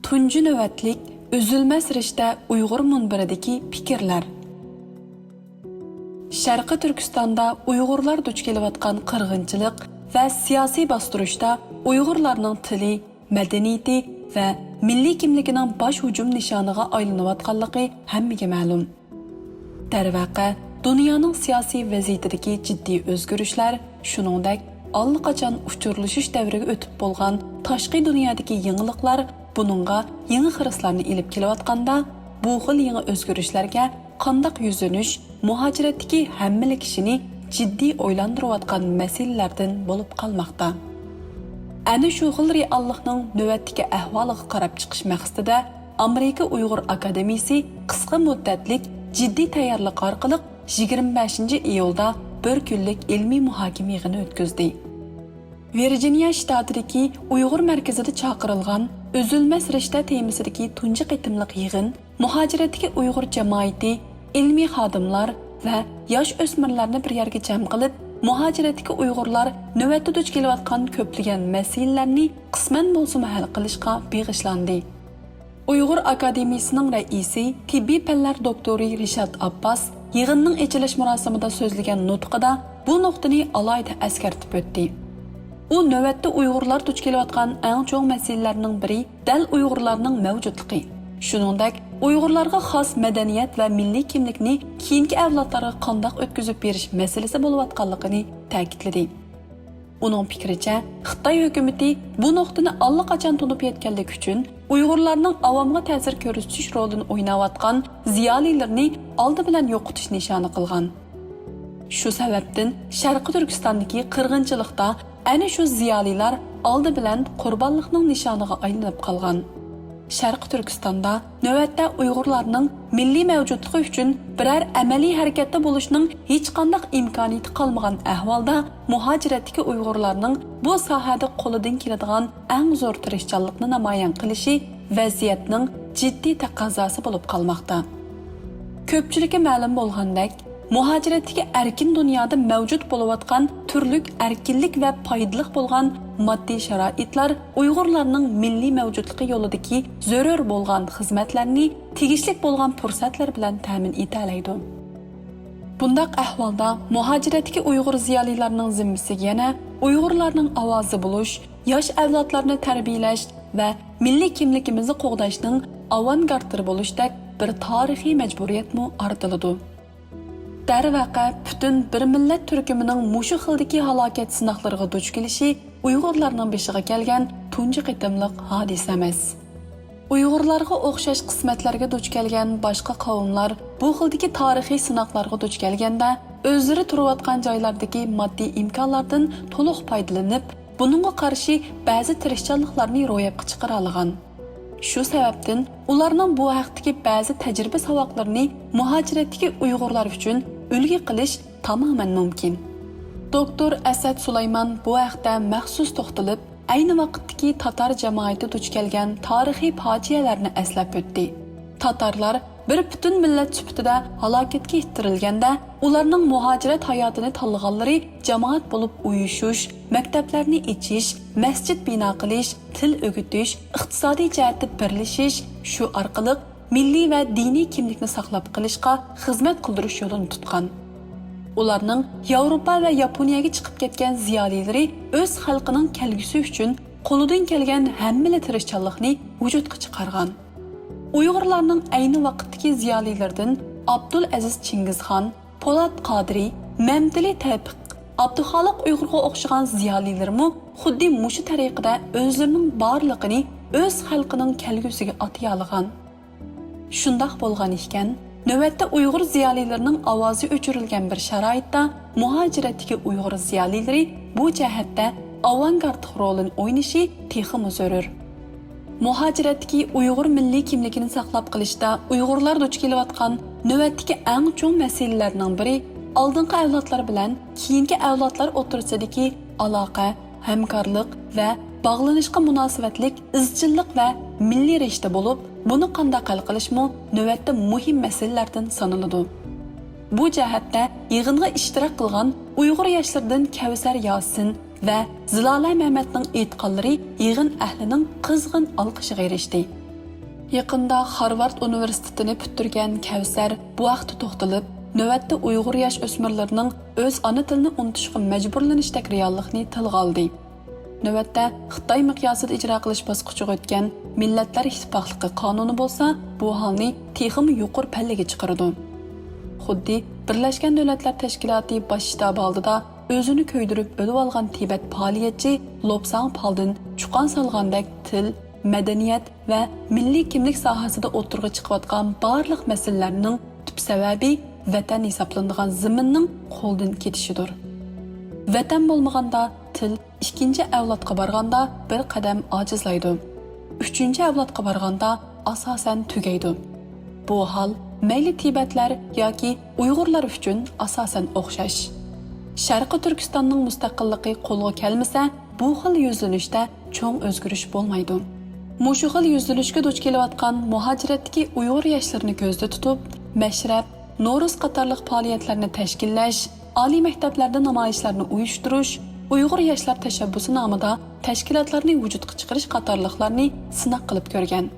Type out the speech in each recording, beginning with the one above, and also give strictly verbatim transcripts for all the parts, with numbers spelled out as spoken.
تۇنجى نۆۋەتلىك ئۈزۈلمەس رىشتە ئۇيغۇر مۇنبىرىدىكى پىكىرلەر. شەرقىي تۈركىستاندا ئۇيغۇرلار دۇچ كېلىۋاتقان قىرغىنچىلىق ۋە سىياسىي باستۇرۇشتا ئۇيغۇرلارنىڭ تىلى، مەدەنىيىتى ۋە مىللىي كىملىكىنىڭ باش ھۇجۇم نىشانىغا ئايلىنىۋاتقانلىقى ھەممىگە مەلۇم. دەرۋەقە، دۇنيانىڭ سىياسىي ۋەزىيىتىدىكى جىددىي ئۆزگىرىشلەر، شۇنىڭدەك ئاللىقاچان ئۇچۇرلىشىش دەۋرىگە ئۆتۈپ بولغان تاشقى دۇنيادىكى يېڭىلىقلار بۇنىڭغا يېڭى خىرىسلارنى ئېلىپ كېلىۋاتقاندا، بۇ خىل يېڭى ئۆزگىرىشلەرگە قانداق يۈزلىنىش مۇھاجىرەتتىكى ھەممىلا كىشىنى جىددىي ئويلاندۇرۇۋاتقان مەسىلىلەردىن بولۇپ قالماقتا. ئەنە شۇ خىل رېئاللىقنىڭ نۆۋەتتىكى ئەھۋالىغا قاراپ چىقىش مەقسىتىدە، ئامېرىكا ئۇيغۇر ئاكادېمىيىسى قىسقا مۇددەتلىك جىددىي تەييارلىق ئارقىلىق يىگىرمە بەشىنچى ئىيۇلدا بىر كۈنلۈك ئىلمىي مۇھاكىمە يىغىنى ئۆتكۈزدى. ۋىرجىنىيە شتاتىدىكى ئۇيغۇر مەركىزىدە چاقىرىلغان ئۈزۈلمەس رىشتە تېمىسىدىكى تۇنجى قېتىملىق يىغىن مۇھاجىرەتتىكى ئۇيغۇر جامائىتى، ئىلمىي خادىملار ۋە ياش ئۆسمۈرلەرنى بىر يەرگە جەم قىلىپ، مۇھاجىرەتتىكى ئۇيغۇرلار نۆۋەتتە دۇچ كېلىۋاتقان كۆپلىگەن مەسىلىلەرنى قىسمەن بولسىمۇ ھەل قىلىشقا بېغىشلاندى. ئۇيغۇر ئاكادېمىيىسىنىڭ رەئىسى، تېببىي پەنلەر دوكتورى رىشات ئابباس يىغىننىڭ ئېچىلىش مۇراسىمىدا سۆزلىگەن نۇتقىدا بۇ نۇقتىنى ئالاھىدە ئەسكەرتىپ ئۆتتى. ئۇ نۆۋەتتە ئۇيغۇرلار دۇچ كېلىۋاتقان ئەڭ چوڭ مەسىلىلەرنىڭ بىرى دەل ئۇيغۇرلارنىڭ مەۋجۇتلۇقى، شۇنىڭدەك ئۇيغۇرلارغا خاس مەدەنىيەت ۋە مىللىي كىملىكنى كېيىنكى ئەۋلادلارغا قانداق ئۆتكۈزۈپ بېرىش مەسىلىسى بولۇۋاتقانلىقىنى تەكىتلىدى. ئۇنىڭ پىكرىچە، خىتاي ھۆكۈمىتى بۇ نۇقتىنى ئاللىقاچان تونۇپ يەتكەنلىكى ئۈچۈن، ئۇيغۇرلارنىڭ ئاۋامغا تەسىر كۆرسىتىش رولىنى ئويناۋاتقان زىيالىيلىرىنى ئالدى بىلەن يوقىتىش نىشانى قىلغان. شۇ سەۋەبتىن شەرقىي تۈركىستاندىكى قىرغىنچىلىقتا ئەنە شۇ زىيالىيلار ئالدى بىلەن قۇربانلىقنىڭ نىشانىغا ئايلىنىپ قالغان. شەرقىي تۈركىستاندا نۆۋەتتە ئۇيغۇرلارنىڭ مىللىي مەۋجۇتلۇقى ئۈچۈن بىرەر ئەمەلىي ھەرىكەتتە بولۇشنىڭ ھېچقانداق ئىمكانىيىتى قالمىغان ئەھۋالدا، مۇھاجىرەتتىكى ئۇيغۇرلارنىڭ بۇ ساھەدە قولىدىن كېلىدىغان ئەڭ زور تىرىشچانلىقنى نامايان قىلىشى ۋەزىيەتنىڭ جىددىي تەقەززاسى بولۇپ قالماقتا. كۆپچىلىككە مەلۇم بولغاندەك، مۇھاجىرەتتىكى ئەركىن دۇنيادا مەۋجۇت بولۇۋاتقان تۈرلۈك ئەركىنلىك ۋە پايدىلىق بولغان ماددىي شارائىتلار ئۇيغۇرلارنىڭ مىللىي مەۋجۇتلۇقى يولىدىكى زۆرۈر بولغان خىزمەتلەرنى تېگىشلىك بولغان پۇرسەتلەر بىلەن تەمىن ئېتەلەيدۇ. بۇنداق ئەھۋالدا مۇھاجىرەتتىكى ئۇيغۇر زىيالىيلارنىڭ زىممىسىگە يەنە ئۇيغۇرلارنىڭ ئاۋازى بولۇش، ياش ئەۋلادلارنى تەربىيەلەش ۋە مىللىي كىملىكىمىزنى قوغداشنىڭ ئاۋانگارتلىرى بولۇشتەك بىر تارىخىي مەجبۇرىيەتمۇ ئارتىلىدۇ. دەرۋەقە، پۈتۈن بىر مىللەت تۈركۈمىنىڭ مۇشۇ خىلدىكى ھالاكەت سىناقلىرىغا دۇچ كېلىشى ئۇيغۇرلارنىڭ بېشىغا كەلگەن تۇنجى قېتىملىق ھادىسە ئەمەس. ئۇيغۇرلارغا ئوخشاش قىسمەتلەرگە دۇچ كەلگەن باشقا قەۋملەر بۇ خىلدىكى تارىخىي سىناقلارغا دۇچ كەلگەندە، ئۆزلىرى تۇرۇۋاتقان جايلاردىكى ماددىي ئىمكانلاردىن تولۇق پايدىلىنىپ، بۇنىڭغا قارشى بەزى تىرىشچانلىقلارنى روياپقا چىقىرالىغان. شۇ سەۋەبتىن ئۇلارنىڭ بۇ ھەقتىكى بەزى تەجرىبە ساۋاقلىرىنى مۇھاجىرەتتىكى ئۇيغۇرلار ئۈچۈن ئۈلگە قىلىش تامامەن مۇمكىن. دوكتور ئەسەت سۇلايمان بۇ ھەقتە مەخسۇس توختىلىپ، ئەينى ۋاقىتتىكى تاتار جامائىتى دۇچ كەلگەن تارىخىي پاجىئەلەرنى ئەسلەپ ئۆتتى. تاتارلار بىر پۈتۈن مىللەت سۈپىتىدە ھالاكەتكە ئىتتىرىلگەندە، ئۇلارنىڭ مۇھاجىرەت ھاياتىنى تاللىغانلىرى جامائەت بولۇپ ئۇيۇشۇش، مەكتەپلەرنى ئېچىش، مەسچىت بىنا قىلىش، تىل ئۆگىتىش، ئىقتىسادىي جەھەتتە بىرلىشىش، شۇ ئارقىلىق مىللىي ۋە دىنىي كىملىكنى ساقلاپ قېلىشقا خىزمەت قىلدۇرۇش يولىنى تۇتقان. ئۇلارنىڭ ياۋروپا ۋە ياپونىيەگە چىقىپ كەتكەن زىيالىيلىرى ئۆز خەلقىنىڭ كەلگۈسى ئۈچۈن قولىدىن كەلگەن ھەممىلا تىرىشچانلىقنى ۋۇجۇدقا چىقارغان. ئۇيغۇرلارنىڭ ئەينى ۋاقىتتىكى زىيالىيلىرىدىن ئابدۇلئەزىز چىڭگىزخان، پولات قادىرى، مەمتىلى تەۋپىق، ئابدۇخالىق ئۇيغۇرغا ئوخشىغان زىيالىيلىرىمۇ خۇددى مۇشۇ تەرىقىدە ئۆزلىرىنىڭ بارلىقىنى ئۆز خەلقىنىڭ كەلگۈسىگە ئاتىيالىغان. شۇنداق بولغان ئىكەن، نۆۋەتتە ئۇيغۇر زىيالىيلىرىنىڭ ئاۋازى ئۆچۈرۈلگەن بىر شارائىتتا مۇھاجىرەتتىكى ئۇيغۇر زىيالىيلىرى بۇ جەھەتتە ئاۋانگارتلىق رولىنى ئوينىشى تېخىمۇ زۆرۈر. مۇھاجىرەتتىكى ئۇيغۇر مىللىي كىملىكىنى ساقلاپ قېلىشتا ئۇيغۇرلار دۇچ كېلىۋاتقان نۆۋەتتىكى ئەڭ چوڭ مەسىلىلەرنىڭ بىرى، ئالدىنقى ئەۋلادلار بىلەن كېيىنكى ئەۋلادلار ئوتتۇرىسىدىكى ئالاقە، ھەمكارلىق ۋە باغلىنىشقا مۇناسىۋەتلىك ئىزچىللىق ۋە مىللىي رىشتە بولۇپ، بۇنى قانداق ھەل قىلىشمۇ نۆۋەتتە مۇھىم مەسىلىلەردىن سانىلىدۇ. بۇ جەھەتتە يىغىنغا ئىشتىراك قىلغان ئۇيغۇر ياشلىرىدىن كەۋسەر ياسىن ۋە زىلالە مەمەتنىڭ ئېيتقانلىرى يىغىن ئەھلىنىڭ قىزغىن ئالقىشىغا ئېرىشتى. يېقىندا خارۋارد ئۇنىۋېرسىتېتىنى پۈتتۈرگەن كەۋسەر بۇ ھەقتە توختىلىپ، نۆۋەتتە ئۇيغۇر ياش ئۆسمۈرلىرىنىڭ ئۆز ئانا تىلىنى ئۇنتۇشقا مەجبۇرلىنىشتەك رېئاللىقنى تىلغا ئالدى. نۆۋەتتە خىتاي مىقياسىدا ئىجرا قىلىش باسقۇچىغا ئۆتكەن مىللەتلەر ئىتتىپاقلىقى قانۇنى بولسا، بۇ ھالنى تېخىمۇ يۇقىرى پەللىگە چىقىرىدۇ. خۇددى بىرلەشكەن دۆلەتلەر تەشكىلاتى باش شتابى ئالدىدا ئۆزىنى كۆيدۈرۈپ ئۆلۈۋالغان تىبەت پائالىيەتچى لوپساڭ پالدىن چۇقان سالغاندەك، تىل، مەدەنىيەت ۋە مىللىي كىملىك ساھەسىدە ئوتتۇرىغا چىقىۋاتقان بارلىق مەسىلىلەرنىڭ تۈپ سەۋەبى ۋەتەن ھېسابلىنىدىغان زېمىننىڭ قولدىن كېتىشىدۇر. ۋەتەن بولمىغاندا، تىل، ئىككىنچى ئەۋلادقا بارغاندا بىر قەدەم ئاجىزلايدۇ. ئۈچىنچى ئەۋلادقا بارغاندا ئاساسەن تۈگەيدۇ. بۇ ھال مەيلى تىبەتلەر ياكى ئۇيغۇرلار ئۈچۈن ئاساسەن ئوخشاش. شەرقىي تۈركىستاننىڭ مۇستەقىللىقى قولغا كەلمىسە، بۇ خىل يۈزلىنىشتە چوڭ ئۆزگىرىش بولمايدۇ. مۇشۇ خىل يۈزلىنىشكە دۇچ كېلىۋاتقان مۇھاجىرەتتىكى ئۇيغۇر ياشلىرىنى كۆزدە تۇتۇپ، مەشرەپ، نورۇز قاتارلىق پائالىيەتلەرنى تەشكىللەش، ئالىي مەكتەپلەردە نامايىشلارنى ئۇيۇشتۇرۇش، ئۇيغۇر ياشلار تەشەببۇسى نامىدا تەشكىلاتلارنى ۋۇجۇدقا چىقىرىش قاتارلىقلارنى سىناق قىلىپ كۆرگەن.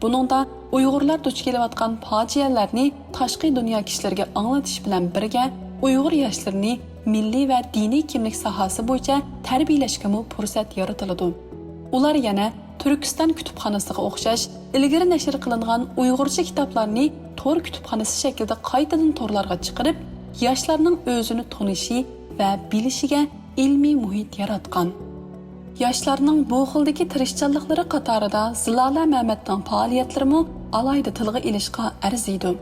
بۇنىڭدا ئۇيغۇرلار دۇچ كېلىۋاتقان پاجىئەلەرنى تاشقى دۇنيا كىشىلىرىگە ئاڭلىتىش بىلەن بىرگە، ئۇيغۇر ياشلىرىنى مىللىي ۋە دىنىي كىملىك ساھەسى بويىچە تەربىيەلەشكىمۇ پۇرسەت يارىتىلىدۇ. ئۇلار يەنە تۈركىستان كۇتۇپخانىسىغا ئوخشاش ئىلگىرى نەشر قىلىنغان ئۇيغۇرچە كىتابلارنى تور كۇتۇپخانىسى شەكلىدە قايتىدىن تورلارغا چىقىرىپ، ياشلارنىڭ ئۆزىنى تونۇشى ۋە بىلىشىگە ئىلمىي مۇھىت ياراتقان. ياشلارنىڭ بۇ خىلدىكى تىرىشچانلىقلىرى قاتارىدا زىلالە مەمەتنىڭ پائالىيەتلىرىمۇ ئالاھىدە تىلغا ئېلىشقا ئەرزىيدۇ.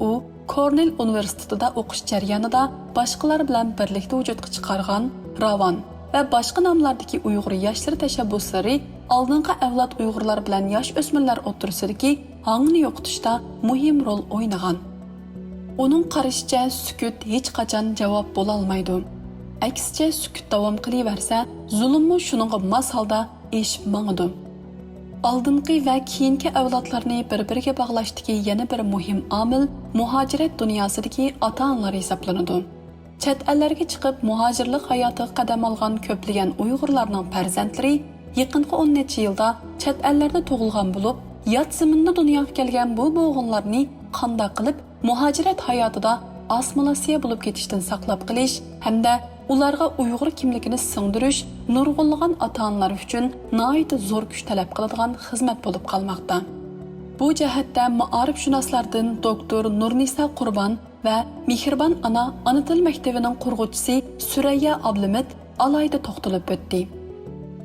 ئۇ كورنېل ئۇنىۋېرسىتېتىدا ئوقۇش جەريانىدا باشقىلار بىلەن بىرلىكتە ۋۇجۇدقا چىقارغان راۋان ۋە باشقا ناملاردىكى ئۇيغۇر ياشلىرى تەشەببۇسلىرى ئالدىنقى ئەۋلاد ئۇيغۇرلار بىلەن ياش ئۆسمۈرلەر ئوتتۇرىسىدىكى ھاڭنى يوقىتىشتا مۇھىم رول ئوينىغان. ئۇنىڭ قارىشىچە، سۈكۈت ھېچقاچان جاۋاب بولالمايدۇ. ئەكسىچە، سۈكۈت داۋام قىلىۋەرسە، زۇلۇممۇ شۇنىڭغا ماس ھالدا ئېشىپ ماڭىدۇ. ئالدىنقى ۋە كېيىنكى ئەۋلادلارنى بىر-بىرىگە باغلاشتىكى يەنە بىر مۇھىم ئامىل مۇھاجىرەت دۇنياسىدىكى ئاتا-ئانىلار ھېسابلىنىدۇ. چەت ئەللەرگە چىقىپ مۇھاجىرلىق ھاياتىغا قەدەم ئالغان كۆپلىگەن ئۇيغۇرلارنىڭ پەرزەنتلىرى يېقىنقى ئون نەچچە يىلدا چەت ئەللەردە تۇغۇلغان بولۇپ، يات زېمىندا دۇنياغا كەلگەن بۇ بوغۇنلارنى قانداق قىلىپ مۇھاجىرەت ھاياتىدا ئاسسىمىلياتسىيە بولۇپ كېتىشتىن ساقلاپ قېلىش ھەمدە ئۇلارغا ئۇيغۇر كىملىكىنى سىڭدۈرۈش نۇرغۇنلىغان ئاتا-ئانىلار ئۈچۈن ناھايىتى زور كۈچ تەلەپ قىلىدىغان خىزمەت بولۇپ قالماقتا. بۇ جەھەتتە مائارىپشۇناسلاردىن دوكتور نۇرنىسا قۇربان ۋە مېھرىبان ئانا ئانا تىل مەكتىۋىنىڭ قۇرغۇچىسى سۈرەييا ئابلىمىت ئالاھىدە توختىلىپ ئۆتتى.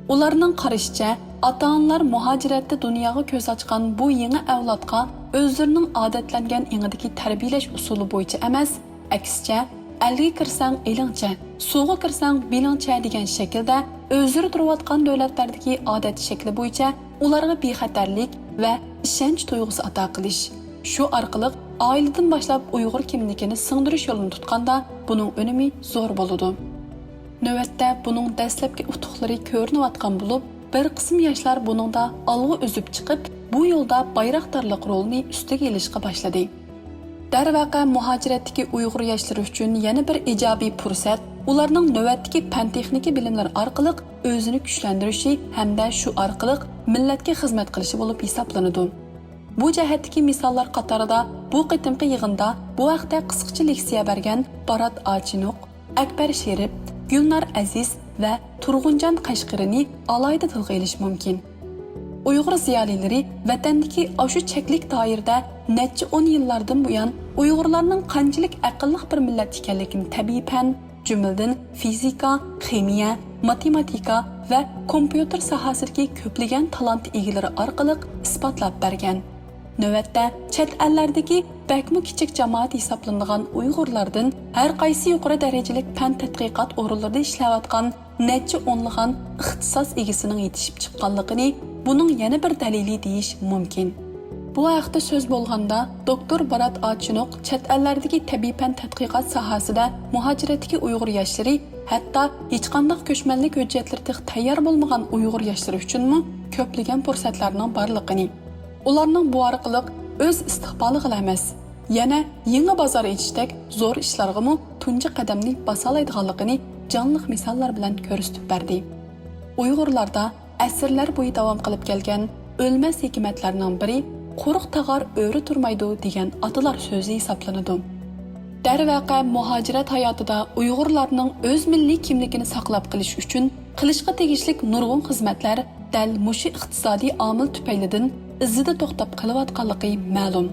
ئۇلارنىڭ قارىشىچە، ئاتا-ئانىلار مۇھاجىرەتتە دۇنياغا كۆز ئاچقان بۇ يېڭى ئەۋلادقا ئۆزلىرىنىڭ ئادەتلەنگەن ئېڭىدىكى تەربىيەلەش ئۇسۇلى بويىچە ئەمەس، ئەكسىچە، ئەلگە كىرسەڭ ئېلىڭچە، سۇغا كىرسەڭ بېلىڭچە دېگەن شەكىلدە ئۆزلىرى تۇرۇۋاتقان دۆلەتلەردىكى ئادەت شەكلى بويىچە ئۇلارغا بىخەتەرلىك ۋە ئىشەنچ تۇيغۇسى ئاتا قىلىش، شۇ ئارقىلىق ئائىلىدىن باشلاپ ئۇيغۇر كىملىكىنى سىڭدۈرۈش يولىنى تۇتقاندا، بۇنىڭ ئۈنۈمى زور بولىدۇ. نۆۋەتتە بۇنىڭ دەسلەپكى ئۇتۇقلىرى كۆرۈنۈۋاتقان بولۇپ، بىر قىسىم ياشلار بۇنىڭدا ئالغا ئۈزۈپ چىقىپ، بۇ يولدا بايراقدارلىق رولىنى ئۈستىگە ئېلىشقا باشلىدى. دەرۋەقە، مۇھاجىرەتتىكى ئۇيغۇر ياشلىرى ئۈچۈن يەنە بىر ئىجابىي پۇرسەت، ئۇلارنىڭ نۆۋەتتىكى پەن-تېخنىكا بىلىملىرى ئارقىلىق ئۆزىنى كۈچلەندۈرۈشى ھەمدە شۇ ئارقىلىق مىللەتكە خىزمەت قىلىشى بولۇپ ھېسابلىنىدۇ. بۇ جەھەتتىكى مىساللار قاتارىدا بۇ قېتىمقى يىغىندا بۇ ھەقتە قىسقىچە لېكسىيە بەرگەن بارات ئاچىنوق، ئەكبەر شېرىپ، گۈلنار ئەزىز ۋە تۇرغۇنجان قەشقىرىنى ئالاھىدە تىلغا ئېلىش مۇمكىن. ئۇيغۇر زىيالىيلىرى ۋەتەندىكى ئاشۇ چەكلىك دائىرىدە نەچچە ئون يىللاردىن بۇيان ئۇيغۇرلارنىڭ قانچىلىك ئەقىللىق بىر مىللەت ئىكەنلىكىنى تەبىئىي پەن، جۈملىدىن فىزىكا، خىمىيە، ماتېماتىكا ۋە كومپيۇتېر ساھەسىدىكى كۆپلىگەن تالانت ئىگىلىرى ئارقىلىق ئىسپاتلاپ بەرگەن. نۆۋەتتە، چەت ئەللەردىكى بەكمۇ كىچىك جامائەت ھېسابلىنىدىغان ئۇيغۇرلاردىن ھەر قايسى يۇقىرى دەرىجىلىك پەن تەتقىقات ئورۇنلىرىدا ئىشلەۋاتقان نەچچە ئونلىغان ئىختىساس ئىگىسىنىڭ يېتىشىپ چىققانلىقىنى بۇنىڭ يەنە بىر دەلىلى دېيىش مۇمكىن. بۇ ھەقتە سۆز بولغاندا، دوكتور بارات ئاچىنوق چەت ئەللەردىكى تەبىئىي پەن تەتقىقات ساھەسىدە مۇھاجىرەتتىكى ئۇيغۇر ياشلىرى، ھەتتا ھېچقانداق كۆچمەنلىك ھۆججەتلىرى تېخى تەييار بولمىغان ئۇيغۇر ياشلىرى ئۈچۈنمۇ كۆپلىگەن پۇرسەتلەرنىڭ بارلىقىنى، ئۇلارنىڭ بۇ ئارقىلىق ئۆز ئىستىقبالىغىلا ئەمەس، يەنە يېڭى بازار ئېچىشتەك زور ئىشلارغىمۇ تۇنجى قەدەمنى باسالايدىغانلىقىنى جانلىق مىساللار بىلەن كۆرسىتىپ بەردى. ئۇيغۇرلاردا ئەسىرلەر بويى داۋام قىلىپ كەلگەن ئۆلمەس ھېكمەتلەرنىڭ بىرى «قۇرۇق تاغار ئۆرە تۇرمايدۇ» دېگەن ئاتىلار سۆزى ھېسابلىنىدۇ. دەرۋەقە، مۇھاجىرەت ھاياتىدا ئۇيغۇرلارنىڭ ئۆز مىللىي كىملىكىنى ساقلاپ قېلىش ئۈچۈن قىلىشقا تېگىشلىك نۇرغۇن خىزمەتلەر دەل مۇشۇ ئىقتىسادىي ئامىل تۈپەيلىدىن ئىزىدا توختاپ قېلىۋاتقانلىقى مەلۇم.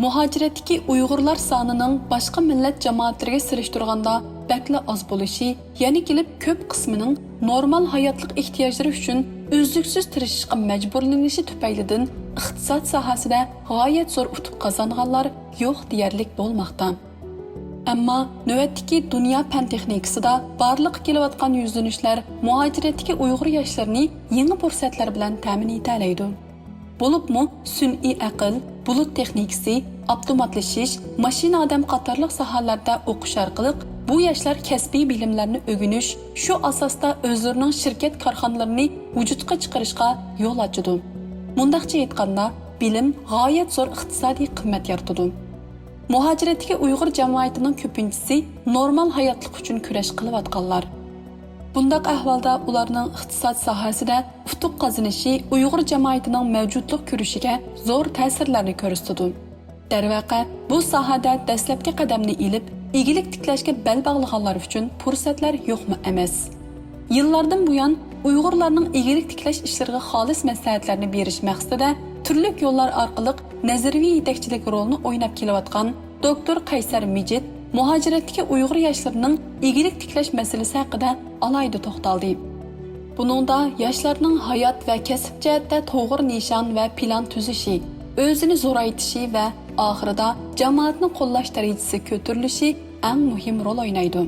مۇھاجىرەتتىكى ئۇيغۇرلار سانىنىڭ باشقا مىللەت جامائەتلىرىگە سېلىشتۇرغاندا بەكلا ئاز بولۇشى، يەنە كېلىپ كۆپ قىسمىنىڭ نورمال ھاياتلىق ئېھتىياجلىرى ئۈچۈن ئۈزلۈكسىز تىرىشىشقا مەجبۇرلىنىشى تۈپەيلىدىن ئىقتىساد ساھەسىدە غايەت زور ئۇتۇق قازانغانلار يوق دېيەرلىك بولماقتا. ئەمما نۆۋەتتىكى دۇنيا پەن تېخنىكىسىدا بارلىققا كېلىۋاتقان يۈزلىنىشلەر مۇھاجىرەتتىكى ئۇيغۇر ياشلىرىنى يېڭى پۇرسەتلەر بىلەن تەمىن ئېتەلەيدۇ. بولۇپمۇ سۈنئىي ئەقىل، بۇلۇت تېخنىكىسى، ئاپتوماتلىشىش، ماشىنا ئادەم قاتارلىق ساھەلەردە ئوقۇش ئارقىلىق بۇ ياشلار كەسپىي بىلىملەرنى ئۆگىنىش، شۇ ئاساستا ئۆزلىرىنىڭ شىركەت كارخانىلىرىنى ۋۇجۇدقا چىقىرىشقا يول ئاچىدۇ. مۇنداقچە ئېيتقاندا، بىلىم غايەت زور ئىقتىسادىي قىممەت يارىتىدۇ. مۇھاجىرەتتىكى ئۇيغۇر جامائىتىنىڭ كۆپىنچىسى نورمال ھاياتلىق ئۈچۈن كۈرەش قىلىۋاتقانلار. بۇنداق ئەھۋالدا ئۇلارنىڭ ئىقتىساد ساھەسىدە ئۇتۇق قازىنىشى ئۇيغۇر جامائىتىنىڭ مەۋجۇتلۇق كۈرىشىگە زور تەسىرلەرنى كۆرسىتىدۇ. دەرۋەقە، بۇ ساھەدە دەسلەپكى قەدەمنى ئېلىپ، ئىگىلىك تىكلەشكە بەل باغلىغانلار ئۈچۈن پۇرسەتلەر يوقمۇ ئەمەس. يىللاردىن بۇيان ئۇيغۇرلارنىڭ ئىگىلىك تىكلەش ئىشلىرىغا خالىس مەسلىھەتلەرنى بېرىش مەقسىتىدە تۈرلۈك يوللار ئارقىلىق نەزەرىي يېتەكچىلىك رولىنى ئويناپ كېلىۋاتقان دوكتور قەيسەر مىجىت مۇھاجىرەتتىكى ئۇيغۇر ياشلىرىنىڭ ئىگىلىك تىكلەش مەسىلىسى ھەققىدە ئالاھىدە توختالدى. بۇنىڭدا ياشلارنىڭ ھايات ۋە كەسىپ جەھەتتە توغرا نىشان ۋە پىلان تۈزۈشى، ئۆزىنى زورايتىشى ۋە ئاخىرىدا جامائەتنى قوللاش دەرىجىسى كۆتۈرۈلۈشى ئەڭ مۇھىم رول ئوينايدۇ.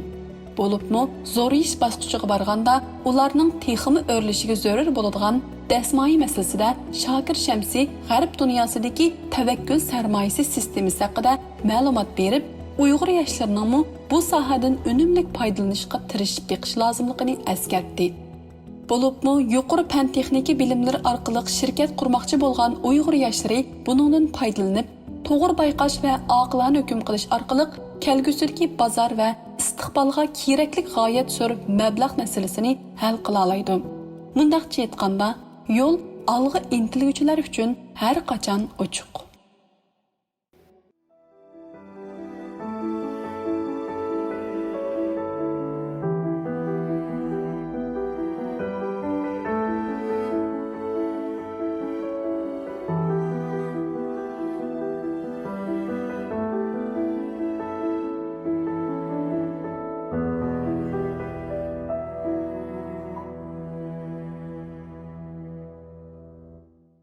بولۇپمۇ زورىيىش باسقۇچىغا بارغاندا ئۇلارنىڭ تېخىمۇ ئۆرلىشىگە زۆرۈر بولىدىغان دەسمايە مەسىلىسىدە شاكىر شەمسى غەرب دۇنياسىدىكى تەۋەككۈل سەرمايىسى سىستېمىسى ھەققىدە مەلۇمات بېرىپ، ئۇيغۇر ياشلىرىنىڭمۇ بۇ ساھەدىن ئۈنۈملۈك پايدىلىنىشقا تىرىشىپ بېقىش لازىملىقىنى ئەسكەرتتى. بولۇپمۇ يۇقىرى پەن تېخنىكا بىلىملىرى ئارقىلىق شىركەت قۇرماقچى بولغان ئۇيغۇر ياشلىرى بۇنىڭدىن پايدىلىنىپ، توغرا بايقاش ۋە ئاقىلانە ھۆكۈم قىلىش ئارقىلىق كەلگۈسىدىكى بازار ۋە ئىستىقبالغا كېرەكلىك غايەت زور مەبلەغ مەسىلىسىنى ھەل قىلالايدۇ. مۇنداقچە ئېيتقاندا، يول ئالغا ئىنتىلگۈچىلەر ئۈچۈن ھەر قاچان ئوچۇق.